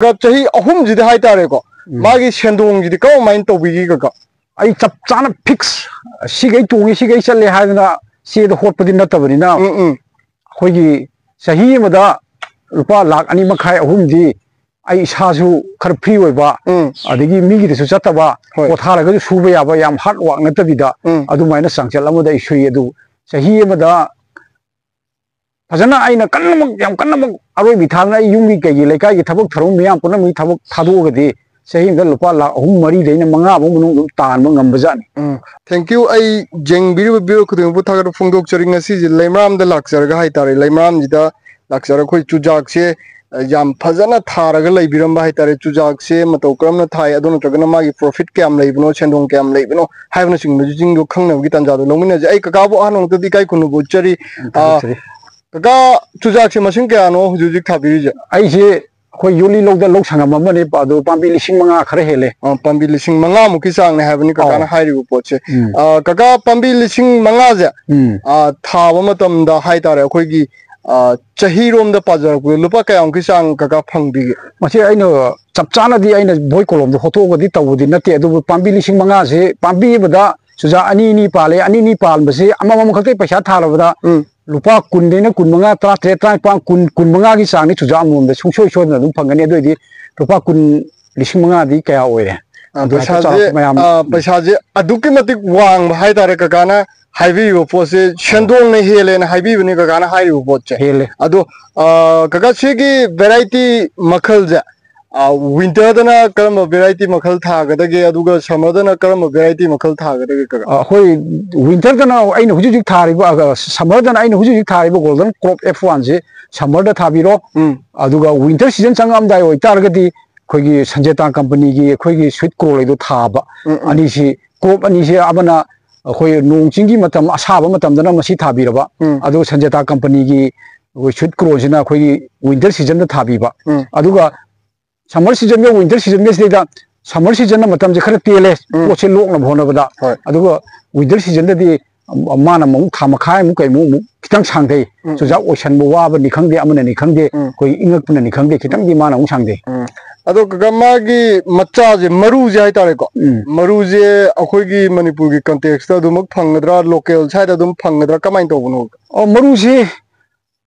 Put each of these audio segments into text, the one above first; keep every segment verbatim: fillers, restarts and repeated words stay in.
ꯀ-, ꯆꯍꯤ ꯑꯍꯨꯝꯁꯤꯗ ꯍꯥꯏꯇꯥꯔꯦꯀꯣ, ꯎꯝ꯫ ꯃꯥꯒꯤ ꯁꯦꯟꯗꯣꯡꯁꯤꯗꯤ ꯀꯃꯥꯏꯅ ꯇꯧꯕꯤꯒꯦ, ꯀꯀꯥ? ꯑꯩ ꯆꯞ ꯆꯥꯅ fix, ꯁꯤꯈꯩ ꯇꯣꯡꯉꯤ, ꯁꯤꯈꯩ ꯆꯠꯂꯦ ꯍꯥꯏꯗꯅ ꯆꯦꯗ ꯍꯣꯠꯄꯗꯤ ꯅꯠꯇꯕꯅꯤꯅ, ꯎꯝ, ꯎꯝ꯫ ꯑꯩꯈꯣꯏꯒꯤ ꯆꯍꯤ ꯑꯃꯗ ꯂꯨꯄꯥ ꯂꯥꯈ ꯑꯅꯤ ꯃꯈꯥꯏ, ꯑꯍꯨꯝꯗꯤ ꯑꯩ ꯏꯁꯥꯁꯨ ꯈꯔ free ꯑꯣꯏꯕ, ꯎꯝ꯫ ꯑꯗꯒꯤ ꯃꯤꯒꯤꯗꯁꯨ ꯆꯠꯇꯕ, ꯍꯣꯏ꯫ ꯄꯣꯊꯥꯔꯒꯁꯨ ꯁꯨꯕ ꯌꯥꯕ, ꯌꯥꯝ hard work ꯅꯠꯇꯕꯤꯗ, ꯎꯝ꯫ ꯑꯗꯨꯃꯥꯏꯅ ꯆꯥꯡꯆꯠ ꯑꯃꯗ ꯑꯩ ꯁꯨꯏ꯫ ꯑꯗꯨ ꯆꯍꯤ ꯑꯃꯗ ꯐꯖꯅ ꯑꯩꯅ ꯀꯟꯅꯃꯛ, ꯌꯥꯝ ꯀꯟꯅꯃꯛ ꯑꯔꯣꯏꯕꯤ ꯊꯥꯗꯅ ꯑꯩ ꯌꯨꯝꯒꯤ ꯀꯩꯒꯤ ꯂꯩꯀꯥꯏꯒꯤ ꯊꯕꯛ ꯊꯧꯔꯝ ꯃꯌꯥꯝ ꯄꯨꯝꯅꯃꯛꯀꯤ ꯊꯕꯛ ꯊꯥꯗꯣꯛꯑꯒꯗꯤ ꯆꯍꯤ ꯑꯃꯗ ꯂꯨꯄꯥ ꯂꯥꯈ ꯑꯍꯨꯝ ꯃꯔꯤꯗꯩꯅ ꯃꯉꯥ ꯐꯥꯎ ꯃꯅꯨꯡ ꯑꯗꯨꯝ ꯇꯥꯟꯕ ꯉꯝꯕꯖꯥꯠꯅꯤ꯫ ꯎꯝ꯫ Thank you꯫ ꯑꯩ ꯌꯦꯡꯕꯤꯔꯤꯕ viewer ꯈꯨꯗꯤꯡꯃꯛꯄꯨ ꯊꯥꯒꯠꯄ ꯐꯣꯡꯗꯣꯛꯆꯔꯤ꯫ ꯉꯁꯤꯁꯦ ꯂꯩꯃꯔꯥꯝꯗ ꯂꯥꯛꯆꯔꯒ ꯍꯥꯏꯇꯥꯔꯦ, ꯂꯩꯃꯔꯥꯝꯁꯤꯗ ꯂꯥꯛꯆꯔꯒ ꯑꯩꯈꯣꯏ ꯆꯨꯖꯥꯛꯁꯦ, ꯑ, ꯌꯥꯝ ꯐꯖꯅ ꯊꯥꯔꯒ ꯂꯩꯕꯤꯔꯝꯕ ꯍꯥꯏꯇꯥꯔꯦ꯫ ꯆꯨꯖꯥꯛꯁꯦ ꯃꯇꯧ ꯀꯔꯝꯅ ꯊꯥꯏ, ꯑꯗꯨ ꯅꯠꯇ꯭ꯔꯒꯅ ꯃꯥꯒꯤ profit ꯀꯌꯥꯝ ꯂꯩꯕꯅꯣ, ꯁꯦꯟꯗꯣꯡ ꯀꯌꯥꯝ ꯂꯩꯕꯅꯣ ꯍꯥꯏꯕꯅꯆꯤꯡꯕꯁꯤꯡꯗꯣ ꯈꯪꯅꯕꯒꯤ ꯇꯥꯟꯖꯥꯗꯣ ꯂꯧꯃꯤꯟꯅꯖꯦ꯫ ꯑꯩ ꯀꯀꯥꯕꯨ ꯑꯍꯥꯟꯕꯃꯛꯇꯗ ꯏꯀꯥꯏ ꯈꯨꯝꯅꯕ ꯎꯠꯆꯔꯤ꯫ ꯎꯝ, ꯑ, ꯊꯥꯒꯠꯆꯔꯤ꯫ ꯀꯀꯥ, ꯆꯨꯖꯥꯛꯁꯦ ꯃꯁꯤꯡ ꯀꯌꯥꯅꯣ ꯍꯧꯖꯤꯛ ꯍꯧꯖꯤꯛ ꯊꯥꯕꯤꯔꯤꯁꯦ? ꯑꯩꯁꯦ ꯑꯩꯈꯣꯏ ꯌꯣꯜꯂꯤ ꯂꯧꯗ ꯂꯧ ꯁꯪꯉꯝ ꯑꯃꯅꯦ, ꯑꯗꯣ ꯄꯥꯝꯕꯤ ꯂꯤꯁꯤꯡ ꯃꯉꯥ ꯈꯔ ꯍꯦꯜꯂꯦ꯫ ꯑ, ꯄꯥꯝꯕꯤ ꯂꯤꯁꯤꯡ ꯃꯉꯥꯃꯨꯛꯀꯤ ꯆꯥꯡꯅꯦ ꯍꯥꯏꯕꯅꯤ ꯀꯀꯥꯅ ꯑꯧ꯫ ꯍꯥꯏꯔꯤꯕ ꯄꯣꯠꯁꯦ꯫ ꯎꯝ꯫ ꯑ, ꯀꯀꯥ, ꯄꯥꯝꯕꯤ ꯂꯤꯁꯤꯡ ꯃꯉꯥꯁꯦ, ꯎꯝ꯫ ꯑ, ꯊꯥꯕ ꯃꯇꯝꯗ ꯍꯥꯏꯇꯥꯔꯦ, ꯑꯩꯈꯣꯏꯒꯤ, ꯑ, ꯆꯍꯤꯔꯣꯝꯗ ꯄꯥꯖꯔꯛꯄꯗ ꯂꯨꯄꯥ ꯀꯌꯥꯃꯨꯛꯀꯤ ꯆꯥꯡ ꯀꯀꯥ ꯐꯪꯕꯤꯒꯦ? ꯃꯁꯤ ꯑꯩꯅ ꯆꯞ ꯆꯥꯅꯗꯤ ꯑꯩꯅ ꯕꯣꯏ ꯀꯣꯂꯣꯝꯗ ꯍꯣꯠꯇꯣꯛꯑꯒꯗꯤ ꯇꯧꯕꯗꯤ ꯅꯠꯇꯦ, ꯑꯗꯨꯕꯨ ꯄꯥꯝꯕꯤ ꯂꯤꯁꯤꯡ ꯃꯉꯥꯁꯦ ꯄꯥꯝꯕꯤ ꯑꯃꯗ ꯆꯨꯖꯥꯛ ꯑꯅꯤ ꯑꯅꯤ ꯄꯥꯜꯂꯦ, ꯑꯅꯤ ꯑꯅꯤ ꯄꯥꯟꯕꯁꯦ ꯑꯃꯃꯝ ꯈꯛꯇꯒꯤ ꯄꯩꯁꯥ ꯊꯥꯔꯕꯗ ꯎꯝ꯫ ꯂꯨꯄꯥ ꯀꯨꯟꯗꯩꯅ ꯀꯨꯟꯃꯉꯥ, ꯇꯔꯥꯇꯔꯦꯠ, ꯇꯔꯥꯅꯤꯄꯥꯟ, ꯀꯨꯟ, ꯀꯨꯟꯃꯉꯥꯒꯤ ꯆꯥꯡꯗꯤ ꯆꯨꯖꯥꯛ ꯑꯃꯃꯝꯗ ꯁꯨꯡꯁꯣꯏ ꯁꯣꯏꯗꯅ ꯑꯗꯨꯝ ꯐꯪꯒꯅꯤ꯫ ꯑꯗꯨ ꯑꯣꯏꯗꯤ ꯂꯨꯄꯥ ꯀꯨꯟ, ꯂꯤꯁꯤꯡ ꯃꯉꯥꯗꯤ ꯀꯌꯥ ꯑꯣꯏꯔꯦ? ꯑ, ꯑꯗꯨ ꯍꯥꯏꯐꯦꯠ ꯄꯩꯁꯥꯁꯦ, ꯆꯥꯎꯔꯥꯛꯄ ꯃꯌꯥꯝ ꯑ, ꯄꯩꯁꯥꯁꯦ ꯑꯗꯨꯛꯀꯤ ꯃꯇꯤꯛ ꯋꯥꯡꯕ ꯍꯥꯏꯇꯥꯔꯦ꯫ ꯀꯀꯥꯅ ꯍꯥꯏꯕꯤꯔꯤꯕ ꯄꯣꯠꯁꯦ ꯁꯦꯟꯗꯣꯡꯅ ꯍꯦꯜꯂꯦꯅ ꯍꯥꯏꯕꯤꯕꯅꯦ ꯀꯀꯥꯅ ꯍꯥꯏꯔꯤꯕ ꯄꯣꯠꯁꯦ꯫ ꯍꯦꯜꯂꯦ꯫ ꯑꯗꯣ, ꯑ, ꯀꯀꯥ, ꯁꯤꯒꯤ variety ꯃꯈꯜꯁꯦ, ꯑ, winterꯗꯅ ꯀꯔꯝꯕ variety ꯃꯈꯜ ꯊꯥꯒꯗꯒꯦ, ꯑꯗꯨꯒ summerꯗꯅ ꯀꯔꯝꯕ variety ꯃꯈꯜ ꯊꯥꯒꯗꯒꯦ, ꯀꯀꯥ? ꯑ, ꯑꯩꯈꯣꯏ winterꯗꯅ ꯑꯩꯅ ꯍꯧꯖꯤꯛ ꯍꯧꯖꯤꯛ ꯊꯥꯔꯤꯕ, ꯑ, summerꯗꯅ ꯑꯩꯅ ꯍꯧꯖꯤꯛ ꯍꯧꯖꯤꯛ ꯊꯥꯔꯤꯕ golden crop F oneꯁꯦ summerꯗ ꯊꯥꯕꯤꯔꯣ꯫ ꯎꯝ꯫ ꯑꯗꯨꯒ winter season ꯆꯪꯉꯛꯑꯝꯗꯥꯏ ꯑꯣꯏꯇꯥꯔꯒꯗꯤ ꯑꯩꯈꯣꯏꯒꯤ ꯁꯟꯖꯦꯇꯥ companyꯒꯤ ꯑꯩꯈꯣꯏꯒꯤ sweet corn ꯍꯥꯏꯗꯣ ꯊꯥꯕ꯫ ꯎꯝ, ꯎꯝ꯫ ꯑꯅꯤꯁꯤ, crop ꯑꯅꯤꯁꯤ ꯑꯃꯅ ꯑꯩꯈꯣꯏ ꯅꯣꯡ ꯆꯤꯡꯒꯤ ꯃꯇꯝ ꯑꯁꯥꯕ ꯃꯇꯝꯗꯅ ꯃꯁꯤ ꯊꯥꯕꯤꯔꯕ, ꯎꯝ꯫ ꯑꯗꯨꯒ ꯁꯟꯖꯦꯇꯥ companyꯒꯤ ꯑꯩꯈꯣꯏ sweet cornꯁꯤꯅ ꯑꯩꯈꯣꯏꯒꯤ winter seasonꯗ ꯊꯥꯕꯤꯕ꯫ ꯎꯝ꯫ ꯑꯗꯨꯒ summer seasonꯒ winter seasonꯒ ꯁꯤꯗꯩꯗ summer seasonꯅ ꯃꯇꯝꯁꯦ ꯈꯔ ꯇꯦꯜꯂꯦ, ꯎꯝ꯫ ꯄꯣꯠꯁꯦ ꯂꯣꯛꯅꯕ ꯍꯣꯠꯅꯕꯗ꯫ ꯍꯣꯏ꯫ ꯑꯗꯨꯒ winter seasonꯗꯗꯤ ꯃꯥꯅ ꯑꯃꯨꯛ ꯊꯥ ꯃꯈꯥꯏꯃꯨꯛ ꯀꯩꯃꯨꯛ ꯑꯃꯨꯛ ꯈꯤꯇꯪ ꯁꯥꯡꯊꯩ꯫ ꯎꯝ, ꯎꯝ꯫ ꯆꯨꯖꯥꯛ ꯑꯣꯏꯁꯟꯕ ꯋꯥꯕꯅꯤ ꯈꯪꯗꯦ, ꯑꯃꯅꯅꯤ ꯈꯪꯗꯦ, ꯎꯝ꯫ ꯑꯩꯈꯣꯏ ꯏꯪꯉꯛꯄꯅꯅꯤ ꯈꯪꯗꯦ, ꯈꯤꯇꯪꯗꯤ ꯃꯥꯅ ꯑꯃꯨꯛ ꯁꯥꯡꯊꯩ꯫ ꯎꯝ꯫ ꯑꯗꯣ ꯀꯀꯥ, ꯃꯥꯒꯤ ꯃꯆꯥꯁꯦ, ꯃꯔꯨꯁꯦ ꯍꯥꯏꯇꯥꯔꯦꯀꯣ, ꯎꯝ꯫ ꯃꯔꯨꯁꯦ ꯑꯩꯈꯣꯏꯒꯤ ꯃꯅꯤꯄꯨꯔꯒꯤ context-ꯇ ꯑꯗꯨꯃꯛ ꯐꯪꯒꯗ꯭ꯔꯥ, local side-ꯇ ꯑꯗꯨꯝ ꯐꯪꯒꯗ꯭ꯔꯥ, ꯀꯃꯥꯏꯅ ꯇꯧꯕꯅꯣ? ꯑꯣ, ꯃꯔꯨꯁꯤ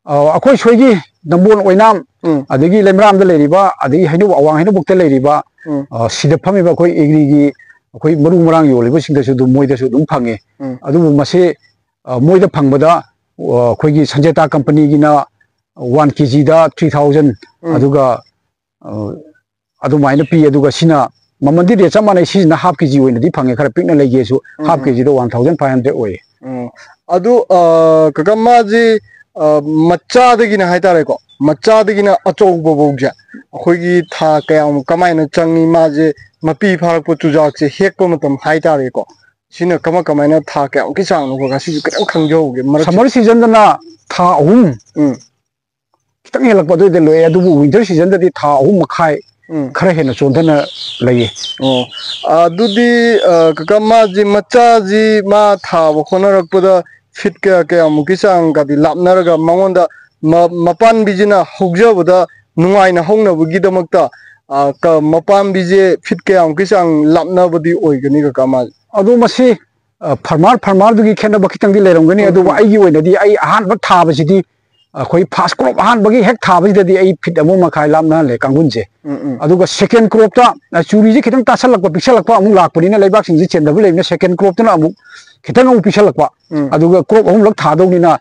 ꯑ, ꯑꯩꯈꯣꯏ ꯁ꯭ꯋꯥꯏꯒꯤ ꯅꯝꯕꯣꯜ ꯑꯣꯏꯅꯥꯝ, ꯎꯝ꯫ ꯑꯗꯒꯤ ꯂꯩꯃꯔꯥꯝꯗ ꯂꯩꯔꯤꯕ, ꯑꯗꯒꯤ ꯍꯩꯅꯧ, ꯑꯋꯥꯡ ꯍꯩꯅꯧꯕꯨꯛꯇ ꯂꯩꯔꯤꯕ, ꯎꯝ꯫ ꯑ, ꯁꯤꯗ ꯐꯝꯃꯤꯕ ꯑꯩꯈꯣꯏ agri-ꯒꯤ ꯑꯩꯈꯣꯏ ꯃꯔꯨ ꯃꯔꯥꯡ ꯌꯣꯜꯂꯤꯕꯁꯤꯡꯗꯁꯨ ꯑꯗꯨꯝ, ꯃꯣꯏꯗꯁꯨ ꯑꯗꯨꯝ ꯐꯪꯉꯦ꯫ ꯎꯝ꯫ ꯑꯗꯨꯕꯨ ꯃꯁꯤ, ꯑ, ꯃꯣꯏꯗ ꯐꯪꯕꯗ, ꯑ, ꯑꯩꯈꯣꯏꯒꯤ ꯁꯟꯖꯦꯇꯥ company-ꯒꯤꯅ one K G-ꯗ three thousand, ꯎꯝ꯫ ꯑꯗꯨꯒ, ꯑ, ꯑꯗꯨꯃꯥꯏꯅ ꯄꯤ꯫ ꯑꯗꯨꯒ ꯁꯤꯅ ꯃꯃꯜꯗꯤ rate ꯆꯞ ꯃꯥꯟꯅꯩ, ꯁꯤꯁꯤꯅ half K G ꯑꯣꯏꯅꯗꯤ ꯐꯪꯉꯦ, ꯈꯔ ꯄꯤꯛꯅ ꯂꯩꯒꯦꯁꯨ ꯎꯝ, half ꯎꯝ꯫ K G-ꯗ one thousand five hundred ꯑꯣꯏꯌꯦ꯫ ꯎꯝ꯫ ꯑꯗꯨ, ꯑ, ꯀꯀꯥ, ꯃꯥꯁꯤ, ꯑ, ꯃꯆꯥꯗꯒꯤꯅ ꯍꯥꯏꯇꯥꯔꯦꯀꯣ, ꯃꯆꯥꯗꯒꯤꯅ ꯑꯆꯧꯕ ꯐꯥꯎꯁꯦ ꯑꯩꯈꯣꯏꯒꯤ ꯊꯥ ꯀꯌꯥꯃꯨꯛ ꯀꯃꯥꯏꯅ ꯆꯪꯉꯤ? ꯃꯥꯁꯦ ꯃꯄꯤ ꯐꯥꯔꯛꯄ ꯆꯨꯖꯥꯛꯁꯦ ꯍꯦꯛꯄ ꯃꯇꯝ ꯍꯥꯏꯇꯥꯔꯦꯀꯣ, ꯁꯤꯅ ꯀꯃꯥꯏ ꯀꯃꯥꯏꯅ ꯊꯥ ꯀꯌꯥꯃꯨꯛꯀꯤ ꯆꯥꯡꯅꯣ ꯀꯀꯥ? ꯁꯤꯁꯨ ꯈꯤꯇꯪ ꯈꯪꯖꯍꯧꯒꯦ ꯃꯔꯛꯁꯦ꯫ Summer season-ꯗꯅ ꯊꯥ ꯑꯍꯨꯝ ꯎꯝ꯫ ꯈꯤꯇꯪ ꯍꯦꯜꯂꯛꯄ ꯑꯗꯨꯋꯥꯏꯗ ꯂꯣꯛꯑꯦ, ꯑꯗꯨꯕꯨ winter season-ꯗꯗꯤ ꯊꯥ ꯑꯍꯨꯝ ꯃꯈꯥꯏ ꯎꯝ꯫ ꯈꯔ ꯍꯦꯟꯅ ꯆꯣꯟꯊꯅ ꯂꯩꯌꯦ꯫ ꯑꯣ, ꯑꯗꯨꯗꯤ, ꯑ, ꯀꯀꯥ, ꯃꯥꯁꯤ, ꯃꯆꯥꯁꯤ ꯃꯥ ꯊꯥꯕ ꯈꯣꯠꯅꯔꯛꯄꯗ feet ꯀꯌꯥ ꯀꯌꯥꯃꯨꯛꯀꯤ ꯆꯥꯡꯒꯗꯤ ꯂꯥꯞꯅꯔꯒ ꯃꯉꯣꯟꯗ ꯃ-, ꯃꯄꯥꯟꯕꯤꯁꯤꯅ ꯍꯧꯖꯕꯗ ꯅꯨꯡꯉꯥꯏꯅ ꯍꯧꯅꯕꯒꯤꯗꯃꯛꯇ, ꯑ, ꯀ-, ꯃꯄꯥꯟꯕꯤꯁꯦ feet ꯀꯌꯥꯃꯨꯛꯀꯤ ꯆꯥꯡ ꯂꯥꯞꯅꯕꯗꯤ ꯑꯣꯏꯒꯅꯤ ꯀꯀꯥ, ꯃꯥꯁꯦ? ꯑꯗꯣ ꯃꯁꯤ, ꯑ, farmer farmer-ꯗꯨꯒꯤ ꯈꯦꯠꯅꯕ ꯈꯤꯇꯪꯗꯤ ꯂꯩꯔꯝꯒꯅꯤ, ꯎꯝ, ꯑꯗꯨꯕꯨ ꯎꯝ꯫ ꯑꯩꯒꯤ ꯑꯣꯏꯅꯗꯤ ꯑꯩ ꯑꯍꯥꯟꯕ ꯊꯥꯕꯁꯤꯗꯤ ꯑꯩꯈꯣꯏ first crop ꯑꯍꯥꯟꯕꯒꯤ ꯍꯦꯛ ꯊꯥꯕꯁꯤꯗꯗꯤ ꯑꯩ feet ꯑꯃ ꯃꯈꯥꯏ ꯂꯥꯞꯅꯍꯜꯂꯦ ꯀꯥꯡꯒꯨꯟꯁꯦ꯫ ꯎꯝ, ꯎꯝ꯫ ꯑꯗꯨꯒ second crop-ꯇ, ꯑ, ꯆꯨꯔꯤꯁꯦ ꯈꯤꯇꯪ ꯇꯥꯁꯜꯂꯛꯄ, ꯄꯤꯛꯁꯜꯂꯛꯄ ꯑꯃꯨꯛ ꯂꯥꯛꯄꯅꯤꯅ, ꯂꯩꯕꯥꯛꯁꯤꯡꯁꯦ ꯆꯦꯟꯗꯕ ꯂꯩꯕꯅꯤꯅ, second crop-ꯇꯨꯅ ꯑꯃꯨꯛ ꯈꯤꯇꯪ ꯑꯃꯨꯛ ꯄꯤꯛꯁꯜꯂꯛꯄ꯫ ꯎꯝ꯫ ꯑꯗꯨꯒ crop ꯑꯍꯨꯝꯂꯛ ꯊꯥꯗꯧꯅꯤꯅ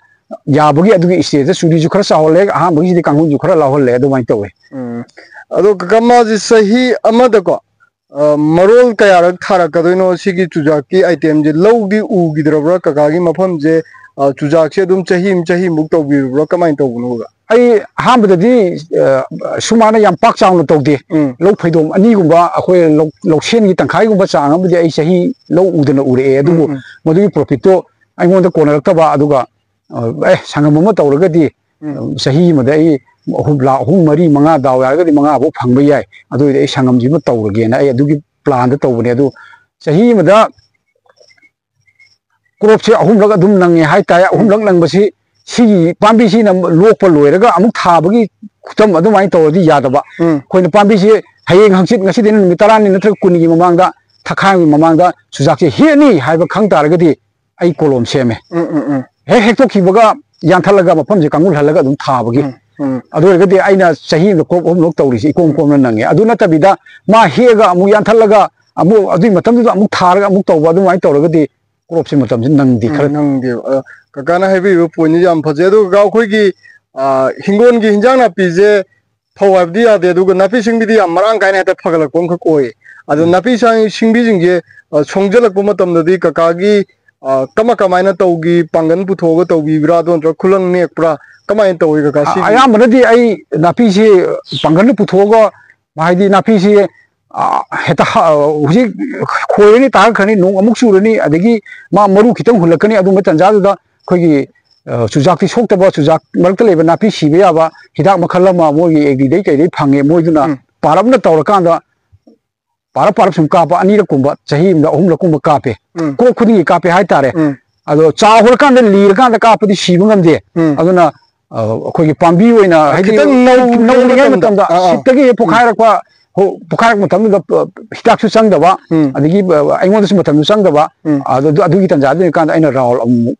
ꯌꯥꯕꯒꯤ ꯑꯗꯨꯒꯤ stage-ꯇ ꯆꯨꯔꯤꯁꯨ ꯈꯔ ꯆꯥꯎꯍꯜꯂꯦ, ꯑꯍꯥꯟꯕꯒꯤꯁꯤꯗꯤ ꯀꯥꯡꯒꯨꯟꯁꯨ ꯈꯔ ꯂꯥꯎꯍꯜꯂꯦ, ꯑꯗꯨꯃꯥꯏꯅ ꯇꯧꯋꯦ꯫ ꯎꯝ꯫ ꯑꯗꯣ ꯀꯀꯥ, ꯃꯥꯁꯦ ꯆꯍꯤ ꯑꯃꯗꯀꯣ, ꯑ, ꯃꯔꯣꯜ ꯀꯌꯥꯔꯛ ꯊꯥꯔꯛꯀꯗꯣꯏꯅꯣ? ꯁꯤꯒꯤ ꯆꯨꯖꯥꯛꯀꯤ item-ꯁꯦ ꯂꯧꯗꯤ ꯎꯈꯤꯗ꯭ꯔꯕ꯭ꯔꯥ? ꯀꯀꯥꯒꯤ ꯃꯐꯝꯁꯦ, ꯑ, ꯆꯨꯖꯥꯛꯁꯦ ꯑꯗꯨꯝ ꯆꯍꯤ ꯑꯃ ꯆꯍꯤꯃꯨꯛ ꯇꯧꯕꯤꯔꯕ꯭ꯔꯥ? ꯀꯃꯥꯏꯅ ꯇꯧꯕꯅꯣ ꯀꯀꯥ? ꯑꯩ ꯑꯍꯥꯟꯕꯗꯗꯤ, ꯑ, ꯁꯨꯃꯥꯏꯅ ꯌꯥꯝ ꯄꯥꯛ ꯆꯥꯎꯅ ꯇꯧꯗꯦ꯫ ꯎꯝ꯫ ꯂꯧ ꯐꯩꯗꯣꯝ ꯑꯅꯤꯒꯨꯝꯕ ꯑꯩꯈꯣꯏ ꯂꯧ-, ꯂꯧꯁꯦꯟꯒꯤ ꯇꯪꯈꯥꯏꯒꯨꯝꯕ ꯆꯥꯡ ꯑꯃꯗꯤ ꯑꯩ ꯆꯍꯤ ꯂꯧ ꯎꯗꯅ ꯎꯔꯛꯑꯦ꯫ ꯑꯗꯨꯕꯨ ꯎꯝ, ꯎꯝ꯫ ꯃꯗꯨꯒꯤ profit-ꯇꯣ ꯑꯩꯉꯣꯟꯗ ꯀꯣꯟꯅꯔꯛꯇꯕ, ꯑꯗꯨꯒ, ꯑ, ꯑꯦ, ꯁꯪꯒꯝ ꯑꯃ ꯇꯧꯔꯒꯗꯤ, ꯎꯝ꯫ ꯆꯍꯤ ꯑꯃꯗ ꯑꯩ ꯑꯍꯨꯝ, ꯂꯥꯈ ꯑꯍꯨꯝ, ꯃꯔꯤ, ꯃꯉꯥ, ꯗꯥꯎ ꯌꯥꯔꯒꯗꯤ ꯃꯉꯥ ꯐꯥꯎ ꯐꯪꯕ ꯌꯥꯏ꯫ ꯑꯗꯨ ꯑꯣꯏꯔꯗꯤ ꯑꯩ ꯁꯪꯒꯝꯁꯤꯃ ꯇꯧꯔꯒꯦꯅ ꯑꯩ ꯑꯗꯨꯒꯤ plan-ꯗ ꯇꯧꯕꯅꯦ꯫ ꯑꯗꯨ ꯆꯍꯤ ꯑꯃꯗ ꯀ꯭ꯔꯣꯞꯁꯦ ꯑꯍꯨꯝꯂꯛ ꯑꯗꯨꯝ ꯅꯪꯉꯦ ꯍꯥꯏꯇꯥꯔꯦ꯫ ꯑꯍꯨꯝꯂꯛ ꯅꯪꯕꯁꯤ ꯁꯤꯒꯤ ꯄꯥꯝꯕꯤꯁꯤꯅ ꯂꯣꯛꯄ ꯂꯣꯏꯔꯒ ꯑꯃꯨꯛ ꯊꯥꯕꯒꯤ ꯈꯨꯇꯝ ꯑꯗꯨꯃꯥꯏꯅ ꯇꯧꯔꯗꯤ ꯌꯥꯗꯕ꯫ ꯎꯝ ꯑꯩꯈꯣꯏꯅ ꯄꯥꯝꯕꯤꯁꯦ ꯍꯌꯦꯡ ꯍꯪꯆꯤꯠ, ꯉꯁꯤꯗꯩꯅ ꯅꯨꯃꯤꯠ ꯇꯔꯥꯅꯤ ꯅꯠꯇ꯭ꯔꯒ ꯀꯨꯟꯒꯤ ꯃꯃꯥꯡꯗ, ꯊꯥꯈꯥꯏ ꯑꯃꯒꯤ ꯃꯃꯥꯡꯗ ꯆꯨꯖꯥꯛꯁꯦ ꯍꯦꯛꯑꯅꯤ ꯍꯥꯏꯕ ꯈꯪ ꯇꯥꯔꯒꯗꯤ ꯑꯩ ꯀꯣꯂꯣꯝ ꯁꯦꯝꯃꯦ꯫ ꯎꯝ ꯎꯝ ꯎꯝ ꯍꯦꯛ ꯍꯦꯛꯇꯣꯛꯈꯤꯕꯒ ꯌꯥꯟꯊꯠꯂꯒ ꯃꯐꯝꯁꯦ ꯀꯥꯡꯒꯨꯜꯍꯜꯂꯒ ꯑꯗꯨꯝ ꯊꯥꯕꯒꯤ꯫ ꯎꯝ ꯎꯝ ꯑꯗꯨ ꯑꯣꯏꯔꯒꯗꯤ ꯑꯩꯅ ꯆꯍꯤ ꯑꯃꯗ ꯀ꯭ꯔꯣꯞ ꯑꯍꯨꯝꯂꯛ ꯇꯧꯔꯤꯁꯦ ꯏꯀꯣꯝ ꯀꯣꯝꯅ ꯅꯪꯉꯦ꯫ ꯑꯗꯨ ꯅꯠꯇꯕꯤꯗ ꯃꯥ ꯍꯦꯛꯑꯒ ꯑꯃꯨꯛ ꯌꯥꯟꯊꯠꯂꯒ ꯑꯃꯨꯛ ꯑꯗꯨꯒꯤ ꯃꯇꯝꯗꯨꯗ ꯑꯃꯨꯛ ꯊꯥꯔꯒ ꯑꯃꯨꯛ ꯇꯧꯕ, ꯑꯗꯨꯃꯥꯏꯅ ꯇꯧꯔꯒꯗꯤ ꯀ꯭ꯔꯣꯞꯁꯦ ꯃꯇꯝꯁꯦ ꯅꯪꯗꯦ꯫ ꯎꯝ, ꯈꯔ ꯅꯪꯗꯦꯕ꯫ ꯑ, ꯀꯀꯥꯅ ꯍꯥꯏꯕꯤꯔꯤꯕ ꯄꯣꯏꯟꯠꯁꯦ ꯌꯥꯝ ꯐꯖꯩ꯫ ꯑꯗꯣ ꯀꯀꯥ, ꯑꯩꯈꯣꯏꯒꯤ, ꯑ, ꯍꯤꯡꯒꯣꯜꯒꯤ ꯍꯤꯟꯖꯥꯡ ꯅꯥꯄꯤꯁꯦ ꯐꯧ ꯍꯥꯏꯕꯗꯤ ꯌꯥꯗꯦ, ꯑꯗꯨꯒ ꯅꯥꯄꯤ ꯁꯤꯡꯕꯤꯗꯤ ꯌꯥꯝ ꯃꯔꯥꯡ ꯀꯥꯏꯅ ꯍꯦꯛꯇ ꯐꯒꯠꯂꯛꯄ ꯑꯃꯈꯛ ꯑꯣꯏ꯫ ꯑꯗꯣ ꯅꯥꯄꯤ ꯁꯥꯡ-, ꯁꯤꯡꯕꯤꯁꯤꯡꯁꯦ, ꯑ, ꯁꯣꯡꯖꯜꯂꯛꯄ ꯃꯇꯝꯗꯗꯤ ꯀꯀꯥꯒꯤ, ꯑ, ꯀꯃ-, ꯀꯃꯥꯏꯅ ꯇꯧꯈꯤ? ꯄꯥꯡꯒꯜ ꯄꯨꯊꯣꯛꯑꯒ ꯇꯧꯕꯤꯕ꯭ꯔꯥ, ꯑꯗꯨ ꯅꯠꯇ꯭ꯔꯒ ꯈꯨꯂꯪ ꯅꯦꯛꯄ꯭ꯔꯥ? ꯀꯃꯥꯏꯅ ꯇꯧꯏ ꯀꯀꯥ? ꯑ-, ꯁꯤꯒꯤ ꯑꯌꯥꯝꯕꯅꯗꯤ ꯑꯩ ꯅꯥꯄꯤꯁꯤ ꯄꯥꯡꯒꯜꯅ ꯄꯨꯊꯣꯛꯑꯒ, ꯍꯥꯏꯗꯤ ꯅꯥꯄꯤꯁꯤ, ꯑ, ꯍꯦꯛꯇ ꯍ-, ꯍꯧꯖꯤꯛ ꯈꯣꯏꯔꯅꯤ, ꯇꯥꯔꯛꯈ꯭ꯔꯅꯤ, ꯅꯣꯡ ꯑꯃꯨꯛ ꯆꯨꯔꯅꯤ, ꯑꯗꯒꯤ ꯃꯥ ꯃꯔꯨ ꯈꯤꯇꯪ ꯍꯨꯜꯂꯛꯀꯅꯤ, ꯑꯗꯨꯝꯕ ꯇꯥꯟꯖꯥꯗꯨꯗ ꯑꯩꯈꯣꯏꯒꯤ, ꯑ, ꯆꯨꯖꯥꯛꯇꯤ ꯁꯣꯛꯇꯕ, ꯆꯨꯖꯥꯛ ꯃꯔꯛꯇ ꯂꯩꯕ ꯅꯥꯄꯤ ꯁꯤꯕ ꯌꯥꯕ ꯍꯤꯗꯥꯛ ꯃꯈꯜ ꯑꯃ ꯃꯣꯏꯒꯤ ꯑꯦꯒ꯭ꯔꯤꯗꯩ ꯀꯩꯗꯩ ꯐꯪꯉꯦ, ꯃꯣꯏꯗꯨꯅ ꯎꯝ꯫ ꯄꯥꯔꯞꯅ ꯇꯧꯔꯀꯥꯟꯗ ꯄꯥꯔꯞ ꯄꯥꯔꯞ ꯁꯨꯝ ꯀꯥꯞꯄ, ꯑꯅꯤꯔꯛꯀꯨꯝꯕ, ꯆꯍꯤ ꯑꯃꯗ ꯑꯍꯨꯝꯂꯛꯀꯨꯝꯕ ꯀꯥꯞꯄꯦ꯫ ꯎꯝ꯫ ꯀ꯭ꯔꯣꯞ ꯈꯨꯗꯤꯡꯒꯤ ꯀꯥꯞꯄꯦ ꯍꯥꯏꯇꯥꯔꯦ꯫ ꯎꯝ꯫ ꯑꯗꯣ ꯆꯥꯎꯈ꯭ꯔꯀꯥꯟꯗ, ꯂꯤꯔꯀꯥꯟꯗ ꯀꯥꯞꯄꯗꯤ ꯁꯤꯕ ꯉꯝꯗꯦ꯫ ꯎꯝ꯫ ꯑꯗꯨꯅ, ꯑ, ꯑꯩꯈꯣꯏꯒꯤ ꯄꯥꯝꯕꯤ ꯑꯣꯏꯅ, ꯍꯥꯏꯗꯤ, ꯈꯤꯇꯪ ꯅꯧ-, ꯅꯧꯔꯤꯉꯩ ꯅꯧꯔꯤꯉꯩ ꯃꯇꯝꯗ, ꯃꯇꯝꯗ, ꯑꯥ, ꯑꯥ꯫ ꯁꯤꯠꯇꯒꯤ ꯍꯦꯛ ꯎꯝ꯫ ꯄꯣꯈꯥꯏꯔꯛꯄ, ꯍꯣ-, ꯄꯣꯈꯥꯏꯔꯛꯄ ꯃꯇꯝꯗꯨꯗ, ꯑ, ꯍꯤꯗꯥꯛꯁꯨ ꯆꯪꯗꯕ, ꯎꯝ꯫ ꯑꯗꯒꯤ, ꯑ, ꯑꯩꯉꯣꯟꯗꯁꯨ ꯃꯇꯝꯁꯨ ꯆꯪꯗꯕ, ꯎꯝ꯫ ꯑꯗꯨ, ꯑꯗꯨꯒꯤ ꯇꯥꯟꯖꯥꯗꯨ ꯑꯣꯏꯔꯀꯥꯟꯗ ꯑꯩꯅ ꯔꯥꯎꯟ ꯑꯃꯨꯛ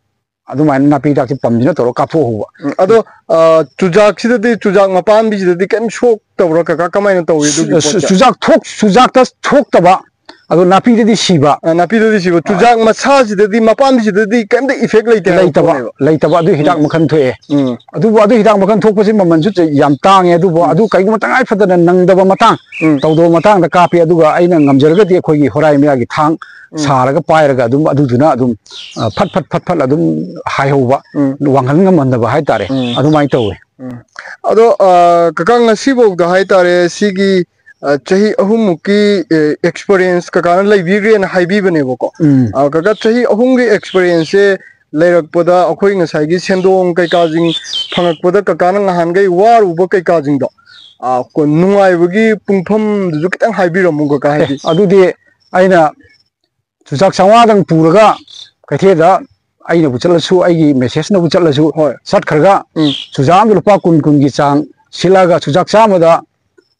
ꯑꯗꯨꯃꯥꯏꯅ ꯅꯥꯄꯤ ꯍꯤꯗꯥꯛꯁꯦ ꯄꯝꯁꯤꯅ ꯇꯧꯔꯒ ꯀꯥꯞꯊꯣꯛꯍꯧꯕ꯫ ꯎꯝ, ꯑꯗꯣ, ꯑ, ꯆꯨꯖꯥꯛꯁꯤꯗꯗꯤ, ꯆꯨꯖꯥꯛ ꯃꯄꯥꯝꯕꯤꯁꯤꯗꯗꯤ ꯀꯩꯝ ꯁꯣꯛꯇꯕ꯭ꯔꯥ ꯀꯀꯥ? ꯀꯃꯥꯏꯅ ꯇꯧꯏ ꯑꯗꯨꯒꯤ ꯆꯨ-, ꯄꯣꯠꯁꯦ? ꯆꯨꯖꯥꯛ ꯊꯣꯛ-, ꯆꯨꯖꯥꯛꯇ ꯊꯣꯛꯇꯕ, ꯑꯗꯣ ꯅꯥꯄꯤꯗꯗꯤ ꯁꯤꯕ꯫ ꯑ, ꯅꯥꯄꯤꯗꯗꯤ ꯁꯤꯕ꯫ ꯆꯨꯖꯥꯛ ꯃꯁꯥꯁꯤꯗꯗꯤ, ꯃꯄꯥꯝꯕꯤꯁꯤꯗꯗꯤ ꯀꯩꯝꯇ ꯏꯐꯦꯛ ꯂꯩꯇꯦ ꯍꯥꯏꯕ ꯂꯩꯇꯕ, ꯄꯣꯠꯅꯦꯕ꯫ ꯂꯩꯇꯕ꯫ ꯑꯗꯨ ꯍꯤꯗꯥꯛ ꯎꯝ꯫ ꯃꯈꯜ ꯊꯣꯛꯑꯦ꯫ ꯎꯝ꯫ ꯑꯗꯨꯕꯨ ꯑꯗꯨ ꯍꯤꯗꯥꯛ ꯃꯈꯜ ꯊꯣꯛꯄꯁꯦ ꯃꯃꯜꯁꯨ ꯌꯥꯝ ꯇꯥꯡꯉꯦ, ꯑꯗꯨꯕꯨ ꯎꯝ꯫ ꯑꯗꯨ ꯀꯩꯒꯨꯝꯕ ꯇꯉꯥꯏ ꯐꯗꯅ ꯅꯪꯗꯕ ꯃꯇꯥꯡ, ꯎꯝ꯫ ꯇꯧꯗꯕ ꯃꯇꯥꯡꯗ ꯀꯥꯞꯄꯤ꯫ ꯑꯗꯨꯒ ꯑꯩꯅ ꯉꯝꯖꯔꯒꯗꯤ ꯑꯩꯈꯣꯏꯒꯤ ꯍꯣꯔꯥꯏ ꯃꯌꯥꯒꯤ ꯊꯥꯡ ꯎꯝ꯫ ꯁꯥꯔꯒ ꯄꯥꯏꯔꯒ ꯑꯗꯨꯝ ꯑꯗꯨꯗꯨꯅ ꯑꯗꯨꯝ, ꯑ, ꯐꯠ ꯐꯠ ꯐꯠ ꯐꯠ ꯑꯗꯨꯝ ꯍꯥꯏꯍꯧꯕ, ꯎꯝ꯫ ꯋꯥꯡꯍꯟ ꯉꯝꯍꯟꯗꯕ ꯍꯥꯏꯇꯥꯔꯦ꯫ ꯎꯝ꯫ ꯑꯗꯨꯃꯥꯏꯅ ꯇꯧꯋꯦ꯫ ꯎꯝ꯫ ꯑꯗꯣ, ꯑ, ꯀꯀꯥ, ꯉꯁꯤꯐꯥꯎꯗ ꯍꯥꯏꯇꯥꯔꯦ, ꯁꯤꯒꯤ, ꯑ, ꯆꯍꯤ ꯑꯍꯨꯝꯃꯨꯛꯀꯤ, ꯑꯦ, ꯑꯦꯛꯁꯄꯔꯤꯌꯦꯟꯁ ꯀꯀꯥꯅ ꯂꯩꯕꯤꯈ꯭ꯔꯦꯅ ꯍꯥꯏꯕꯤꯕꯅꯦꯕꯀꯣ꯫ ꯎꯝ꯫ ꯑ, ꯀꯀꯥ, ꯆꯍꯤ ꯑꯍꯨꯝꯒꯤ ꯑꯦꯛꯁꯄꯔꯤꯌꯦꯟꯁꯁꯦ ꯂꯩꯔꯛꯄꯗ ꯑꯩꯈꯣꯏ ꯉꯁꯥꯏꯒꯤ ꯁꯦꯟꯗꯣꯡ ꯀꯩꯀꯥꯁꯤꯡ ꯐꯪꯉꯛꯄꯗ ꯀꯀꯥꯅ ꯉꯍꯥꯟꯈꯩ ꯋꯥꯔꯨꯕ ꯀꯩꯀꯥꯁꯤꯡꯗꯣ, ꯑ, ꯀꯣ-, ꯅꯨꯡꯉꯥꯏꯕꯒꯤ ꯄꯨꯡꯐꯝꯗꯨꯁꯨ ꯈꯤꯇꯪ ꯍꯥꯏꯕꯤꯔꯝꯃꯨ ꯀꯀꯥ, ꯑꯦ, ꯍꯥꯏꯗꯤ꯫ ꯑꯗꯨꯗꯤ ꯑꯩꯅ ꯆꯨꯖꯥꯛ ꯆꯥꯝꯃꯉꯥꯗꯪ ꯄꯨꯔꯒ ꯀꯩꯊꯦꯜꯗ ꯑꯩꯅꯕꯨ ꯆꯠꯂꯁꯨ, ꯑꯩꯒꯤ ꯃꯦꯁꯦꯖꯅꯕꯨ ꯆꯠꯂꯁꯨ, ꯍꯣꯏ꯫ ꯆꯠꯈ꯭ꯔꯒ ꯎꯝ꯫ ꯆꯨꯖꯥꯛ ꯑꯃꯗ ꯂꯨꯄꯥ ꯀꯨꯟ, ꯀꯨꯟꯒꯤ ꯆꯥꯡ ꯁꯤꯠꯂꯒ, ꯆꯨꯖꯥꯛ ꯆꯥꯝꯃꯗ,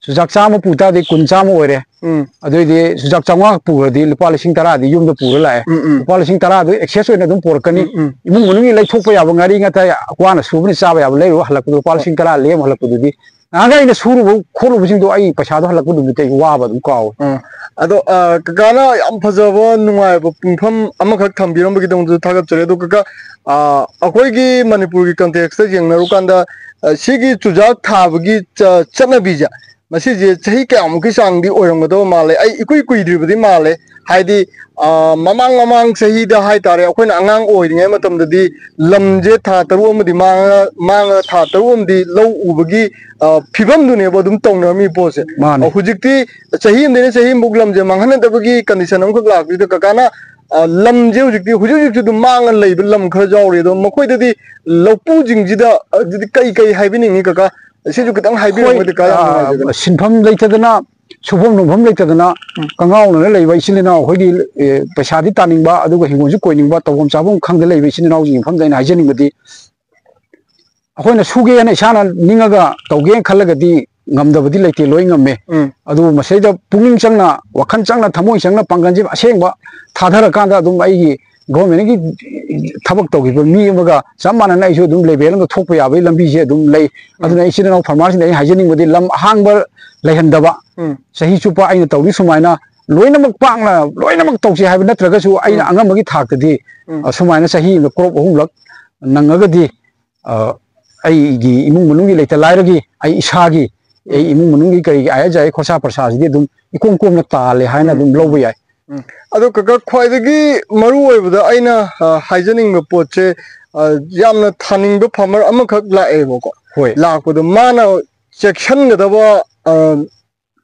ꯆꯨꯖꯥꯛ ꯆꯥꯝꯃ ꯄꯨ ꯇꯥꯔꯗꯤ ꯀꯨꯟ, ꯆꯥꯝꯃ ꯑꯣꯏꯔꯦ꯫ ꯎꯝ꯫ ꯑꯗꯨꯑꯣꯏꯗꯤ ꯆꯨꯖꯥꯛ ꯆꯥꯝꯃꯉꯥ ꯄꯨꯈ꯭ꯔꯗꯤ ꯂꯨꯄꯥ ꯂꯤꯁꯤꯡ ꯇꯔꯥꯗꯤ ꯌꯨꯝꯗ ꯄꯨꯔ ꯂꯥꯛꯑꯦ꯫ ꯎꯝ, ꯎꯝ꯫ ꯂꯨꯄꯥ ꯂꯤꯁꯤꯡ ꯇꯔꯥꯗꯨ excess ꯑꯣꯏꯅ ꯑꯗꯨꯝ ꯄꯨꯔꯛꯀꯅꯤ꯫ ꯎꯝ, ꯎꯝ꯫ ꯏꯃꯨꯡ ꯃꯅꯨꯡꯒꯤ ꯂꯩꯊꯣꯛꯄ ꯌꯥꯕ ꯉꯥꯔꯤ ꯉꯥꯇꯥꯏ, ꯋꯥꯅ ꯁꯨꯕꯅ ꯆꯥꯕ ꯌꯥꯕ ꯂꯩꯔꯨꯔ ꯍꯜꯂꯛꯄꯗ ꯂꯨꯄꯥ ꯍꯣꯏ꯫ ꯂꯤꯁꯤꯡ ꯇꯔꯥ ꯂꯦꯝ ꯍꯜꯂꯛꯄꯗꯨꯗꯤ, ꯅꯍꯥꯟꯒꯩ ꯑꯩꯅ ꯁꯨꯔꯨꯕ ꯈꯣꯠꯂꯨꯕꯁꯤꯡꯗꯣ ꯑꯩ ꯄꯩꯁꯥꯗꯣ ꯍꯜꯂꯛꯄ ꯅꯨꯃꯤꯠꯇ ꯑꯩ ꯋꯥꯕ ꯑꯗꯨꯝ ꯀꯥꯎꯋꯦ꯫ ꯑꯥ꯫ ꯑꯗꯣ, ꯑ, ꯀꯀꯥꯅ ꯌꯥꯝ ꯐꯖꯕ, ꯅꯨꯡꯉꯥꯏꯕ ꯄꯨꯡꯐꯝ ꯑꯃꯈꯛ ꯊꯝꯕꯤꯔꯝꯕꯒꯤꯗꯃꯛꯇꯁꯨ ꯊꯥꯒꯠꯆꯔꯤ꯫ ꯑꯗꯣ ꯀꯀꯥ, ꯑ, ꯑꯩꯈꯣꯏꯒꯤ ꯃꯅꯤꯄꯨꯔꯒꯤ context ꯌꯦꯡꯅꯔꯨꯀꯥꯟꯗ, ꯑ, ꯁꯤꯒꯤ ꯆꯨꯖꯥꯛ ꯊꯥꯕꯒꯤ ꯆ-, ꯆꯠꯅꯕꯤꯁꯦ, ꯃꯁꯤꯁꯦ ꯆꯍꯤ ꯀꯌꯥꯃꯨꯛꯀꯤ ꯆꯥꯡꯗꯤ ꯑꯣꯏꯔꯝꯒꯗꯕ ꯃꯥꯜꯂꯦ? ꯑꯩ ꯏꯀꯨꯏ ꯀꯨꯏꯗ꯭ꯔꯤꯕꯗꯤ ꯃꯥꯜꯂꯦ꯫ ꯍꯥꯏꯗꯤ, ꯑ, ꯃꯃꯥꯡ ꯃꯃꯥꯡ ꯆꯍꯤꯗ ꯍꯥꯏꯇꯥꯔꯦ, ꯑꯩꯈꯣꯏꯅ ꯑꯉꯥꯡ ꯑꯣꯏꯔꯤꯉꯩ ꯃꯇꯝꯗꯗꯤ ꯂꯝꯁꯦ ꯊꯥ ꯇꯔꯨꯛ ꯑꯃꯗꯤ ꯃꯥꯡꯉ-, ꯃꯥꯡꯉꯒ ꯊꯥ ꯇꯔꯨꯛ ꯑꯃꯗꯤ ꯂꯧ ꯎꯕꯒꯤ, ꯑ, ꯐꯤꯕꯝꯗꯨꯅꯦꯕ ꯑꯗꯨꯝ ꯇꯧꯅꯔꯝꯃꯤ ꯄꯣꯠꯁꯦ꯫ ꯃꯥꯅꯦ꯫ ꯑ, ꯍꯧꯖꯤꯛꯇꯤ ꯆꯍꯤ ꯑꯃꯗꯩꯅ ꯆꯍꯤ ꯑꯃꯕꯨꯛ ꯂꯝꯁꯦ ꯃꯥꯡꯍꯟꯅꯗꯕꯒꯤ condition ꯑꯃꯈꯛ ꯂꯥꯛꯄꯁꯤꯗ ꯀꯀꯥꯅ, ꯑ, ꯂꯝꯁꯦ ꯍꯧꯖꯤꯛꯇꯤ, ꯍꯧꯖꯤꯛ ꯍꯧꯖꯤꯛꯁꯨ ꯑꯗꯨꯝ ꯃꯥꯡꯉ ꯂꯩꯕ ꯂꯝ ꯈꯔ ꯌꯥꯎꯔꯤ꯫ ꯑꯗꯣ ꯃꯈꯣꯏꯗꯗꯤ, ꯂꯧꯄꯨꯁꯤꯡꯁꯤꯗ ꯑꯗꯨꯗꯤ ꯀꯩ ꯀꯩ ꯍꯥꯏꯕꯤꯅꯤꯡꯉꯤ ꯀꯀꯥ? ꯁꯤꯁꯨ ꯈꯤꯇꯪ ꯍꯥꯏꯕꯤꯔꯝꯃꯗꯤ ꯀꯀꯥ ꯌꯥꯝ ꯑ, ꯅꯨꯡꯉꯥꯏꯖꯒꯅꯤ꯫ ꯁꯤꯟꯐꯝ ꯂꯩꯇꯗꯅ, ꯁꯨꯐꯝ ꯅꯣꯝꯐꯝ ꯂꯩꯇꯗꯅ ꯎꯝ꯫ ꯀꯉꯥꯎꯅꯅ ꯂꯩꯕ ꯏꯆꯤꯜ ꯏꯅꯥꯎ ꯑꯩꯈꯣꯏꯒꯤ, ꯑꯦ, ꯄꯩꯁꯥꯗꯤ ꯇꯥꯅꯤꯡꯕ, ꯑꯗꯨꯒ ꯍꯤꯡꯒꯣꯜꯁꯨ ꯀꯣꯏꯅꯤꯡꯕ, ꯇꯧꯐꯝ ꯆꯥꯐꯝ ꯈꯪꯗ ꯂꯩꯕ ꯏꯆꯤꯜ ꯏꯅꯥꯎꯁꯤꯡꯒꯤ ꯃꯐꯝꯗ ꯑꯩꯅ ꯍꯥꯏꯖꯅꯤꯡꯕꯗꯤ, ꯑꯩꯈꯣꯏꯅ ꯁꯨꯒꯦꯅ ꯏꯁꯥꯅ ꯅꯤꯡꯉꯒ ꯇꯧꯒꯦꯅ ꯈꯜꯂꯒꯗꯤ ꯉꯝꯗꯕꯗꯤ ꯂꯩꯇꯦ, ꯂꯣꯏ ꯉꯝꯃꯦ꯫ ꯎꯝ꯫ ꯑꯗꯨꯕꯨ ꯃꯁꯤꯗꯩꯗ ꯄꯨꯛꯅꯤꯡ ꯆꯪꯅ, ꯋꯥꯈꯜ ꯆꯪꯅ, ꯊꯃꯣꯏ ꯆꯪꯅ, ꯄꯥꯡꯒꯜꯁꯦ ꯑꯁꯦꯡꯕ ꯊꯥꯗꯔꯀꯥꯟꯗ ꯑꯗꯨꯝ ꯑꯩꯒꯤ government ꯀꯤ ꯊꯕꯛ ꯇꯧꯈꯤꯕ ꯃꯤ ꯑꯃꯒ ꯆꯞ ꯃꯥꯟꯅꯅ ꯑꯩꯁꯨ ꯑꯗꯨꯝ level ꯑꯃꯗ ꯊꯣꯛꯄ ꯌꯥꯕꯒꯤ ꯂꯝꯕꯤꯁꯦ ꯑꯗꯨꯝ ꯂꯩ꯫ ꯑꯗꯨꯅ ꯏꯆꯤꯜ ꯏꯅꯥꯎ farmer ꯁꯤꯡꯗ ꯑꯩꯅ ꯍꯥꯏꯖꯅꯤꯡꯕꯗꯤ, ꯂꯝ ꯑꯍꯥꯡꯕ ꯂꯩꯍꯟꯗꯕ, ꯎꯝ꯫ ꯆꯍꯤ ꯆꯨꯞꯄ ꯑꯩꯅ ꯇꯧꯔꯤ ꯁꯨꯃꯥꯏꯅ ꯂꯣꯏꯅꯃꯛ ꯄꯥꯛꯅ ꯂꯣꯏꯅꯃꯛ ꯇꯧꯁꯤ ꯍꯥꯏꯕ ꯅꯠꯇ꯭ꯔꯒꯁꯨ, ꯑꯩꯅ ꯎꯝ꯫ ꯑꯉꯝꯕꯒꯤ ꯊꯥꯛꯇꯗꯤ, ꯎꯝ꯫ ꯑ, ꯁꯨꯃꯥꯏꯅ ꯆꯍꯤ ꯑꯃꯗ crop ꯑꯍꯨꯝꯂꯛ ꯅꯪꯉꯒꯗꯤ, ꯑ, ꯑꯩꯒꯤ ꯏꯃꯨꯡ ꯃꯅꯨꯡꯒꯤ ꯂꯩꯇ ꯂꯥꯏꯔꯒꯤ, ꯑꯩ ꯏꯁꯥꯒꯤ, ꯑꯩ ꯎꯝ꯫ ꯏꯃꯨꯡ ꯃꯅꯨꯡꯒꯤ ꯀꯔꯤꯒꯤ ꯑꯥꯏ ꯑꯦꯁ ꯑꯥꯏ ꯈꯣꯔꯁꯥ ꯄꯔꯁꯥꯁꯤꯗꯤ ꯑꯗꯨꯝ ꯏꯀꯣꯝ ꯀꯣꯝꯅ ꯇꯥꯜꯂꯦ ꯍꯥꯏꯅ ꯎꯝ꯫ ꯑꯗꯨꯝ ꯂꯧꯕ ꯌꯥꯏ꯫ ꯎꯝ꯫ ꯑꯗꯣ ꯀꯀꯥ, ꯈ꯭ꯋꯥꯏꯗꯒꯤ ꯃꯔꯨ ꯑꯣꯏꯕꯗ ꯑꯩꯅ, ꯑ, ꯍꯥꯏꯖꯅꯤꯡꯕ ꯄꯣꯠꯁꯦ, ꯑ, ꯌꯥꯝꯅ ꯊꯥꯅꯤꯡꯕ farmer ꯑꯃꯈꯛ ꯂꯥꯛꯑꯦꯕꯀꯣ꯫ ꯍꯣꯏ꯫ ꯂꯥꯛꯄꯗꯣ ꯃꯥꯅ ꯆꯦꯛꯁꯤꯟꯒꯗꯕ, ꯑ,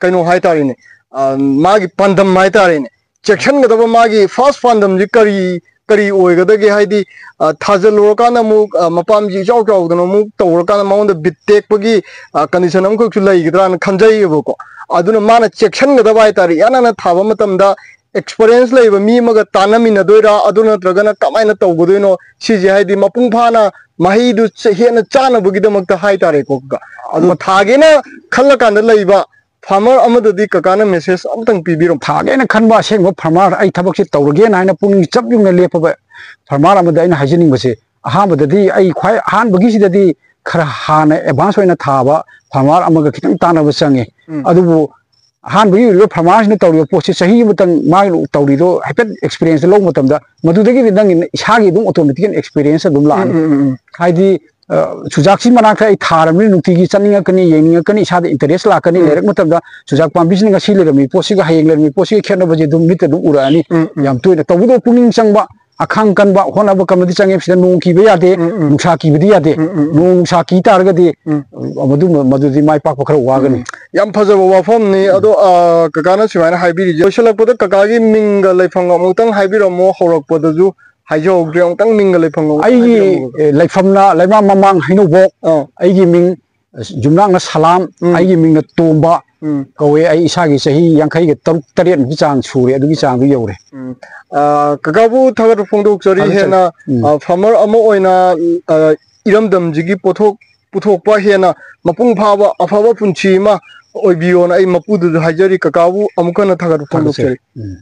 ꯀꯩꯅꯣ ꯍꯥꯏꯇꯥꯔꯦꯅꯦ, ꯑ, ꯃꯥꯒꯤ ꯄꯥꯟꯗꯝ ꯍꯥꯏꯇꯥꯔꯦꯅꯦ, ꯆꯦꯛꯁꯤꯟꯒꯗꯕ ꯃꯥꯒꯤ first ꯄꯥꯟꯗꯝꯁꯤ ꯀꯔꯤ, ꯀꯔꯤ ꯑꯣꯏꯒꯗꯒꯦ? ꯍꯥꯏꯗꯤ, ꯑ, ꯊꯥꯖꯤꯜꯂꯨꯔꯀꯥꯟꯗ ꯑꯃꯨꯛ, ꯑ, ꯃꯄꯥꯝꯁꯤ ꯏꯆꯥꯎ ꯆꯥꯎꯗꯅ ꯑꯃꯨꯛ ꯇꯧꯔꯀꯥꯟꯗ ꯃꯉꯣꯟꯗ ꯕꯤꯠ ꯇꯦꯛꯄꯒꯤ, ꯑ, condition ꯑꯃꯈꯛꯁꯨ ꯂꯩꯒꯗ꯭ꯔꯥꯅ ꯈꯟꯖꯩꯌꯦꯕꯀꯣ꯫ ꯑꯗꯨꯅ ꯃꯥꯅ ꯆꯦꯛꯁꯤꯟꯒꯗꯕ ꯍꯥꯏꯇꯥꯔꯦ, ꯏꯍꯥꯟ ꯍꯥꯟꯅ ꯊꯥꯕ ꯃꯇꯝꯗ ꯑꯦꯛꯁꯄꯔꯤꯌꯦꯟꯁ ꯂꯩꯕ ꯃꯤ ꯑꯃꯒ ꯇꯥꯟꯅꯃꯤꯟꯅꯗꯣꯏꯔꯥ, ꯑꯗꯨ ꯅꯠꯇ꯭ꯔꯒꯅ ꯀꯃꯥꯏꯅ ꯇꯧꯒꯗꯣꯏꯅꯣ? ꯁꯤꯁꯦ ꯍꯥꯏꯗꯤ ꯃꯄꯨꯡ ꯐꯥꯅ ꯃꯍꯩꯗꯨ ꯆ-, ꯍꯦꯟꯅ ꯆꯥꯅꯕꯒꯤꯗꯃꯛꯇ ꯍꯥꯏꯇꯥꯔꯦꯀꯣ, ꯀꯀꯥ꯫ ꯑꯗꯨ ꯃ- ꯊꯥꯒꯦꯅ ꯈꯜꯂꯀꯥꯟꯗ ꯂꯩꯕ ꯐꯥꯔꯃꯔ ꯑꯃꯗꯗꯤ ꯀꯀꯥꯅ ꯃꯦꯁꯦꯖ ꯑꯃꯇꯪ ꯄꯤꯕꯤꯔꯝꯃꯨ꯫ ꯊꯥꯒꯦꯅ ꯈꯟꯕ ꯑꯁꯦꯡꯕ ꯐꯥꯔꯃꯔ, ꯑꯩ ꯊꯕꯛꯁꯤ ꯇꯧꯔꯒꯦꯅ ꯍꯥꯏꯅ ꯄꯨꯛꯅꯤꯡ ꯆꯞ ꯌꯨꯡꯅ ꯂꯦꯞꯄꯕ ꯐꯥꯔꯃꯔ ꯑꯃꯗ ꯑꯩꯅ ꯍꯥꯏꯖꯅꯤꯡꯕꯁꯦ, ꯑꯍꯥꯟꯕꯗꯗꯤ ꯑꯩ ꯈ꯭ꯋꯥꯏ ꯑꯍꯥꯟꯕꯒꯤꯁꯤꯗꯗꯤ ꯈꯔ ꯍꯥꯟꯅ ꯑꯦꯗꯚꯥꯟꯁ ꯑꯣꯏꯅ ꯊꯥꯕ ꯐꯥꯔꯃꯔ ꯑꯃꯒ ꯈꯤꯇꯪ ꯇꯥꯟꯅꯕ ꯆꯪꯉꯤ꯫ ꯎꯝ꯫ ꯑꯗꯨꯕꯨ ꯑꯍꯥꯟꯕꯒꯤ ꯑꯣꯏꯔꯤꯕ ꯐꯥꯔꯃꯔꯁꯤꯅ ꯇꯧꯔꯤꯕ ꯄꯣꯠꯁꯤ ꯆꯍꯤ ꯑꯃꯇꯪ ꯃꯥꯒꯤ ꯇꯧꯔꯤꯗꯣ ꯍꯥꯏꯐꯦꯠ ꯑꯦꯛꯁꯄꯤꯔꯤꯌꯦꯟꯁ ꯂꯧꯕ ꯃꯇꯝꯗ, ꯃꯗꯨꯗꯒꯤꯗꯤ ꯅꯪꯒꯤ ꯏꯁꯥꯒꯤ ꯑꯗꯨꯝ ꯑꯣꯇꯣꯃꯦꯇꯤꯀꯦꯜ ꯑꯦꯛꯁꯄꯤꯔꯤꯌꯦꯟꯁ ꯑꯗꯨꯝ ꯂꯥꯛꯑꯅꯤ꯫ ꯎꯝ, ꯎꯝ, ꯎꯝ, ꯎꯝ꯫ ꯍꯥꯏꯗꯤ, ꯑ, ꯆꯨꯖꯥꯛꯁꯤ ꯃꯅꯥꯛꯇ ꯑꯩ ꯊꯥꯔꯕꯅꯤꯅ ꯅꯨꯡꯇꯤꯒꯤ ꯆꯠꯅꯤꯡꯉꯛꯀꯅꯤ, ꯌꯦꯡꯅꯤꯡꯉꯛꯀꯅꯤ, ꯏꯁꯥꯗ ꯏꯟꯇꯔꯦꯁ ꯂꯥꯛꯀꯅꯤ꯫ ꯎꯝ꯫ ꯂꯩꯔꯛ ꯃꯇꯝꯗ ꯆꯨꯖꯥꯛ ꯄꯥꯝꯕꯤꯁꯤꯅ ꯉꯁꯤ ꯂꯩꯔꯝꯃꯤ ꯄꯣꯠꯁꯤꯒ ꯍꯌꯦꯡ ꯂꯩꯔꯝꯃꯤ ꯄꯣꯠꯁꯤꯒ ꯈꯦꯠꯅꯕꯁꯦ ꯑꯗꯨꯝ ꯃꯤꯠꯇ ꯑꯗꯨꯝ ꯎꯔꯛꯑꯅꯤ꯫ ꯎꯝ, ꯎꯝ꯫ ꯌꯥꯝ ꯇꯣꯏꯅ꯫ ꯇꯧꯕꯇꯕꯨ ꯄꯨꯛꯅꯤꯡ ꯆꯪꯕ, ꯑꯈꯥꯡ ꯀꯟꯕ, ꯍꯣꯠꯅꯕ ꯀꯟꯕꯗꯤ ꯆꯪꯉꯦ꯫ ꯁꯤꯗ ꯅꯣꯡ ꯀꯤꯕ ꯌꯥꯗꯦ, ꯎꯝ, ꯎꯝ꯫ ꯅꯨꯡꯁꯥ ꯀꯤꯕꯗꯤ ꯌꯥꯗꯦ꯫ ꯎꯝ, ꯎꯝ, ꯎꯝ꯫ ꯅꯣꯡ ꯅꯨꯡꯁꯥ ꯀꯤ ꯇꯥꯔꯒꯗꯤ, ꯎꯝ꯫ ꯃꯗꯨ, ꯃꯗꯨꯗꯤ ꯃꯥꯏ ꯄꯥꯛꯄ ꯈꯔ ꯋꯥꯒꯅꯤ꯫ ꯎꯝ꯫ ꯌꯥꯝ ꯐꯖꯕ ꯋꯥꯐꯝꯅꯤ꯫ ꯎꯝ꯫ ꯑꯗꯣ, ꯑ, ꯀꯀꯥꯅ ꯁꯨꯃꯥꯏꯅ ꯍꯥꯏꯕꯤꯔꯤꯁꯦ, ꯂꯣꯏꯁꯤꯜꯂꯛꯄꯗ ꯀꯀꯥꯒꯤ ꯃꯤꯡꯒ ꯂꯩꯐꯝꯒ ꯑꯃꯨꯛꯇꯪ ꯍꯥꯏꯕꯤꯔꯝꯃꯣ꯫ ꯍꯧꯔꯛꯄꯗꯁꯨ ꯍꯥꯏꯖꯍꯧꯗ꯭ꯔꯦ, ꯑꯃꯨꯛꯇꯪ ꯃꯤꯡꯒ ꯂꯩꯐꯝꯒ ꯑꯃꯨꯛꯇꯪ ꯑꯩꯒꯤ, ꯍꯥꯏꯕꯤꯔꯝꯃꯣ꯫ ꯑꯦ, ꯂꯩꯐꯝꯅ ꯂꯩꯃꯔꯥꯝ ꯃꯃꯥꯡ ꯍꯩꯅꯧꯕꯣꯛ꯫ ꯑꯥ꯫ ꯑꯩꯒꯤ ꯃꯤꯡ, ꯑ, ꯌꯨꯝꯅꯥꯛꯅ ꯁꯂꯥꯝ, ꯎꯝ꯫ ꯑꯩꯒꯤ ꯃꯤꯡꯅ ꯇꯣꯝꯕ ꯎꯝ꯫ ꯀꯧꯋꯦ꯫ ꯑꯩ ꯏꯁꯥꯒꯤ ꯆꯍꯤ ꯌꯥꯡꯈꯩꯒ ꯇꯔꯨꯛ ꯇꯔꯦꯠꯃꯨꯛꯀꯤ ꯆꯥꯡ ꯁꯨꯔꯦ, ꯑꯗꯨꯒꯤ ꯆꯥꯡꯗꯨ ꯌꯧꯔꯦ꯫ ꯎꯝ꯫ ꯑ, ꯀꯀꯥꯕꯨ ꯊꯥꯒꯠꯄ ꯐꯣꯡꯗꯣꯛꯆꯔꯤ꯫ ꯊꯥꯒꯠꯆꯔꯤ꯫ ꯍꯦꯟꯅ, ꯎꯝ꯫ ꯑ, ꯐꯥꯔꯃꯔ ꯑꯃ ꯑꯣꯏꯅ, ꯑ, ꯏꯔꯝꯗꯝꯁꯤꯒꯤ ꯄꯣꯠꯊꯣꯛ ꯄꯨꯊꯣꯛꯄ ꯍꯦꯟꯅ ꯃꯄꯨꯡ ꯐꯥꯕ ꯑꯐꯕ ꯄꯨꯟꯁꯤ ꯑꯃ ꯑꯣꯏꯕꯤꯌꯣꯅ ꯑꯩ ꯃꯄꯨꯗꯨꯁꯨ ꯍꯥꯏꯖꯔꯤ꯫ ꯀꯀꯥꯕꯨ ꯑꯃꯨꯛ ꯍꯟꯅ ꯊꯥꯒꯠꯄ ꯊꯥꯒꯠꯆꯔꯤ꯫ ꯐꯣꯡꯗꯣꯛꯆꯔꯤ꯫ ꯎꯝ꯫